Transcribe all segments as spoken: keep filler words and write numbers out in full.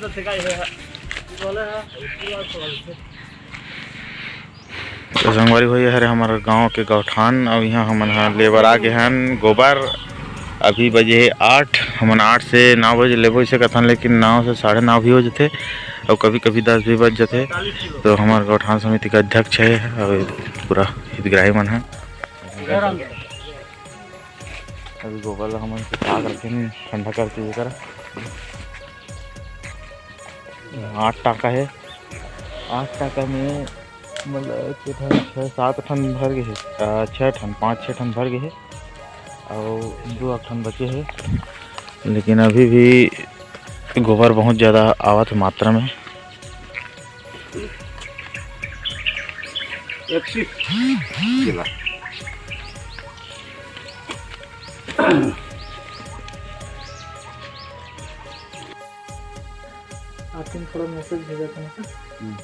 तो संगवारी हो, ये हरे हमर गांव के गौठान। अब यहाँ हमन ह लेबर आ गे हन गोबर। अभी बजे हे आठ, हमन आठ से नौ बजे लेबो इसे कथन, लेकिन नौ से साढ़े नौ भी हो जथे और कभी कभी दस भी बज जथे। तो हमर गौठान समिति के अध्यक्ष है और पूरा हितग्राही मन है। अभी गोबर ला हमन सुखा करके ठंडा करके ये करा। आठ टाका है, आठ टाका में मतलब के ठन, छः सात ठन भर गए है, अ, छः ठन, पाँच छः ठन भर गए है और दो ठन बचे है, लेकिन अभी भी गोबर बहुत ज़्यादा आवत है मात्रा में। एक सी आप थोड़ा मैसेज भेजा था ना सर। हम्म।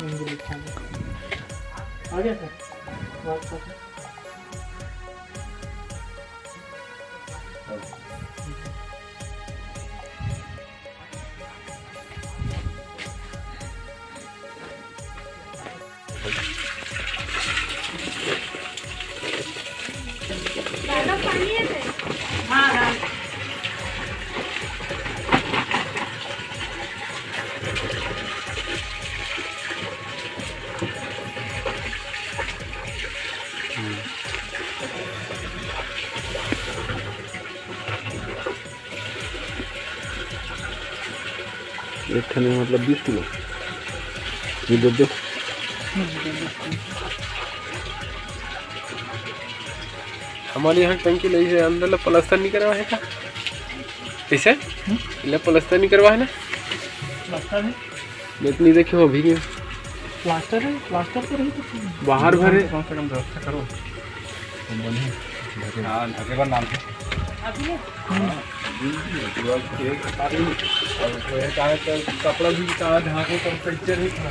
हिंदी लिखा है। आ गया सर, WhatsApp में। एक ठन में मतलब बीस किलो? ये दे दे। हमारे यहाँ टंकी नहीं है, अंदर ले प्लास्टर नहीं करवा है का? कैसे? हम्म? ले प्लास्टर नहीं करवा है ना? प्लास्टर है। मैं तो नहीं देखे हो अभी के। प्लास्टर है, प्लास्टर तो रही तो बाहर भरे। कम से कम व्यवस्था करो। हाँ, ढकेबर नाम है। अभी? हाँ, बिल्कुल। और कपड़ा भी कहाँ ढांको तो पिक्चर ही था।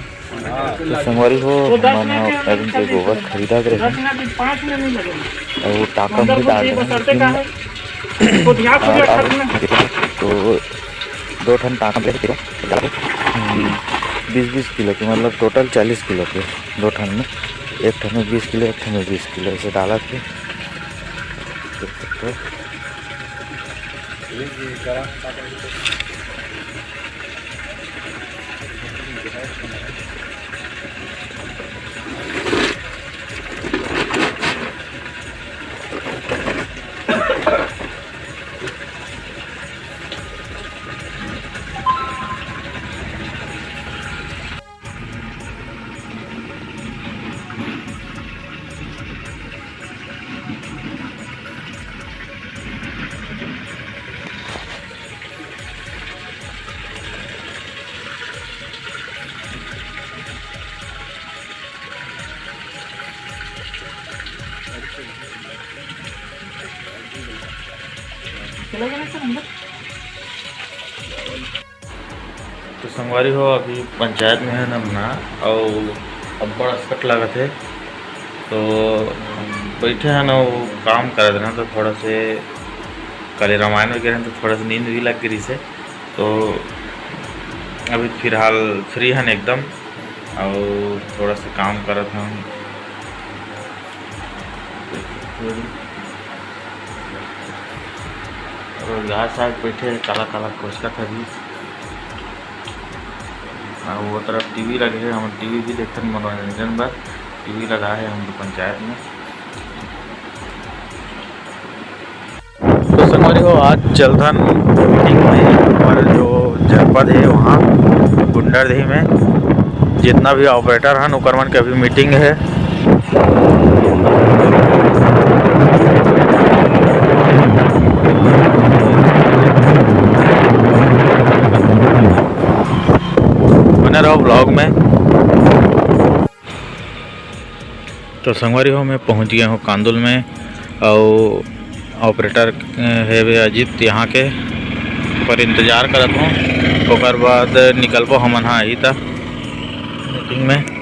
तो संगवारी हो, तो दस हमन मिनट के अंदर अरविंद के जल्दी गोबर से खरीदा के रहे। दस मिनट, पाँच मिनट नहीं लगेगा। और वो टाका में भी डाल रहे हैं। वो ध्यान से खरीदना। तो दो ठन टाका में डाल के, हम्म, बीस बीस किलो के, मतलब टोटल चालीस किलो के दो ठन में, एक ठन में बीस किलो, एक ठन में बीस किलो, ऐसे डाला थे। देख सकते हो। तो संगवारी हो, अभी पंचायत में है ना, अउ अब्बड़ असकट लागत है। तो बैठे हैं ना, वो काम करत रहन, तो थोड़ा से काले रामायण वगैरह, तो थोड़ा सा नींद भी लग गई से। तो अभी फिलहाल फ्री हन एकदम, और थोड़ा सा काम करत हन। और घास आग बैठे काला काला कोचका था भी। और वो तरफ टीवी लगे है, हम टीवी भी देखन मनोरंजन बर टीवी लगा है हम तो पंचायत में। तो संगवारी हो, आज चलथन मीटिंग में, हमारे जो जनपद है वहाँ गुंडरदेही में जितना भी ऑपरेटर हन ओकर मन के अभी मीटिंग है। बने रहो ब्लॉग में। तो संगवारी हो, मैं पहुंच गया हूँ कांदुल में, और ऑपरेटर, अ, है वे अजीत यहाँ के, पर इंतजार करत हूँ, ओकर बाद निकलबो हमन हा ही त मीटिंग में।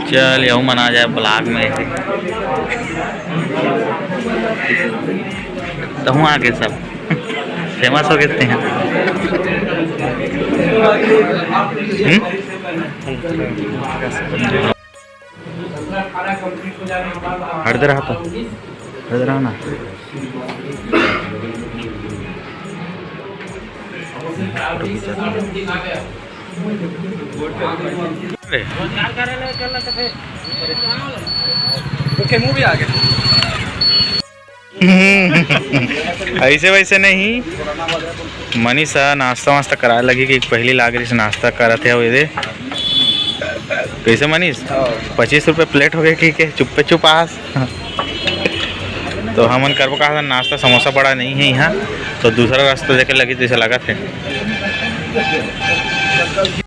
चल, यहू मन आ जाए vlog में। तहूँ आगे सब famous हो गए थे। हम्म? हट दे रहा था, हट दे रहा ना। अरे। ओके, मूवी आ गया। ऐसे वैसे नहीं, मनीष ह नाश्ता वास्ता कराए लगी कि पहली लाग रही से नाश्ता करत हे। अउ ये दे, कैसे मनीष? हाँ। पच्चीस रुपये प्लेट हो गए कि के चुप्पे चुप आस। तो हमन करबो कहा नाश्ता, समोसा बड़ा नहीं है यहाँ, तो दूसरा रास्ता देखे लगी जैसे लगा थे।